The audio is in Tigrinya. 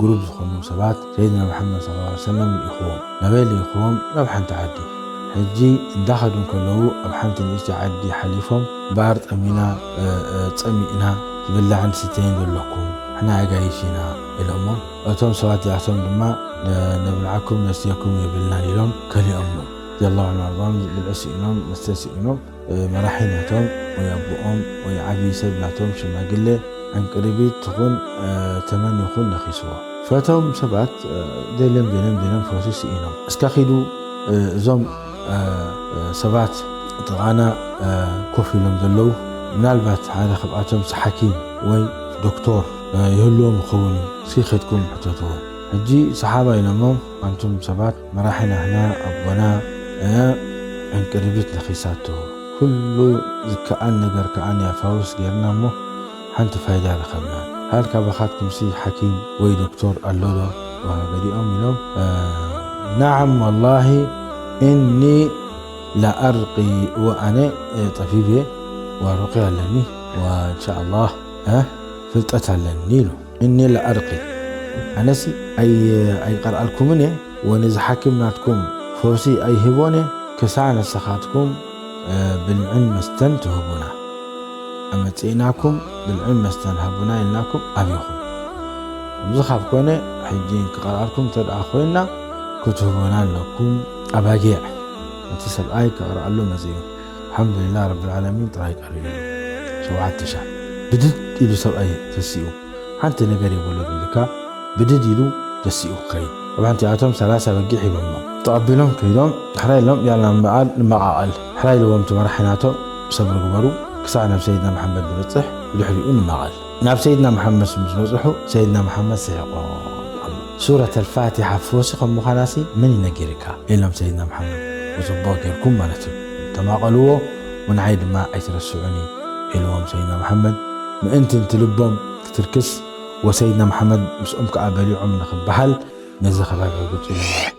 ግሩፕ ዝኾኑ ሰባት ሰይድና መሓመድ ሰለላሁ ዐለይሂ ወሰለም ልኢኽዎም። ናበይ ልኢኽዎም? ናብ ሓንቲ ዓዲ። ሕጂ እንዳኸዱ እንከለዉ ኣብ ሓንቲ ንእሽተይ ዓዲ ሓሊፎም፣ እምበኣር ጠሚና፣ እ፣ እ፣ ጸሚእና፣ ዝብላዕን ዝስተይን ዘለኩም፣ ንሕና ኣጋይሽ ኢና ኢሎሞም። እቶም ሰባት እዚኣቶም ድማ፣ ነ-፣ ነብልዓኩም ነስተየኩም የብልናን ኢሎም ከሊኦሞም። ረዲየላሁ ዐንሁ ወኣርዳሁም፣ ብልዒ ስኢኖም፣ መስተ ስኢኖም፣ እ፣ መራሒ ናቶም ወይ ኣቦኦም ወይ ዓብዪ ሰብ ናቶም ሽማግለ ዕንቅርቢት ትኹን፣ እ፣ ተመን ይኹን ነኺስዎ። ፈቶም ሰባት፣ እ፣ ደልዮም ደልዮም ደልዮም ፈውሲ ስኢኖም። እስከ ኺዱ፣ እ፣ እዞም፣ እ፣ እ፣ ሰባት ጥቓና፣ እ፣ ኮፍ ኢሎም ዘለዉ፣ ምናልባት ሓደ ካብኣቶም ሓኪም ወይ ዶክቶር፣ እ፣ ይህልዎም ይኸውን እዩ። እስኪ ኸድኩም ሕተትዎ። ሕጂ ሰሓባ ኢሎሞም፣ ኣንቱም ሰባት መራሒ ናህና ኣቦና፣ እ፣ ዕንቅርቢት ነኺሳቶ። ኩሉ ዝከኣል ነገር ከኣ ንያ ፋውስ ጌርና እሞ ሓንቲ ፋይዳ ረኸብና። ሃል ካባኻትኩምሲ ሓኪም ወይ ዶክቶር ኣሎ ዶ? ወገሊኦም ኢሎም፣ እ፣ ነዓም ወላሂ እኒ ለኣርቂ፣ እወ ኣነ፣ እ፣ ጠቢብ እየ፣ ወሩቕያ ኣለኒ፣ ወእንሻኣላህ፣ እ፣ ፍልጠት ኣለኒ ኢሉ። እኒ ለኣርቂ፣ ኣነሲ ኣይ-፣ ኣይቀርኣልኩምን እየ፣ ወንዚ ሓኪም ናትኩም ፈውሲ ኣይህቦን እየ፣ ክሳዕ ንስኻትኩም፣ እ፣ ብልዕን መስተን ትህቡና። ኣመጺእናኩም ብልዕን መስተን ሃቡና ኢልናኩም ኣቢኹም። ከምዚ ካብ ኮነ፣ ሕጂ ክቐርኣልኩም እንተ ደኣ ኮይና፣ ክትህቡና ኣለኩም ኣባጊዕ። እቲ ሰብኣይ ክቐርኣሉ መጺኡ። ኣልሓምዱሊላህ ረብል ዓለሚን ጥራይ ቀሪኡ። ሸውዓተ ሻዕ። ብድድ ኢሉ ሰብኣይ ተሲኡ። ሓንቲ ነገር የብሉን ኢልካ ብድድ ኢሉ ተሲኡ ክኸይድ። ኣብ ሓንቲኣቶም ሰላሳ በጊዕ ሂቦሞ። ተቐቢሎም ከይዶም፣ ሕራይ ኢሎም፣ ያላ እምበኣር ንመቓቐል። ሕራይ ኢልዎም እቲ መራሒ ናቶም፣ ሰብሪ ግበሩ፣ ክሳዕ ናብ ሰይድና መሓመድ ንበጽሕ፣ ብድሕሪኡ ንመቐል። ናብ ሰይድና መሓመድ ምስ በጽሑ፣ ሰይድና መሓመድ ስሒቖም። ሱረት ኣልፋቲሓ ፈውሲ ከም ምዃናሲ መን ይነጊርካ? ኢሎም ሰይድና መሓመድ። ብጽቡቕ ጌርኩም ማለት እዩ። ተማቐልዎ፣ ወንዓይ ድማ ኣይትረስዑኒ ኢልዎም ሰይድና መሓመድ። ምእንቲ እቲ ልቦም ክትርክስ፣ ወሰይድና መሓመድ ምስኦም ከኣ በሊዖም ንኽበሃል፣ ነዚ ከባቢ ርግጽ ኢሎም።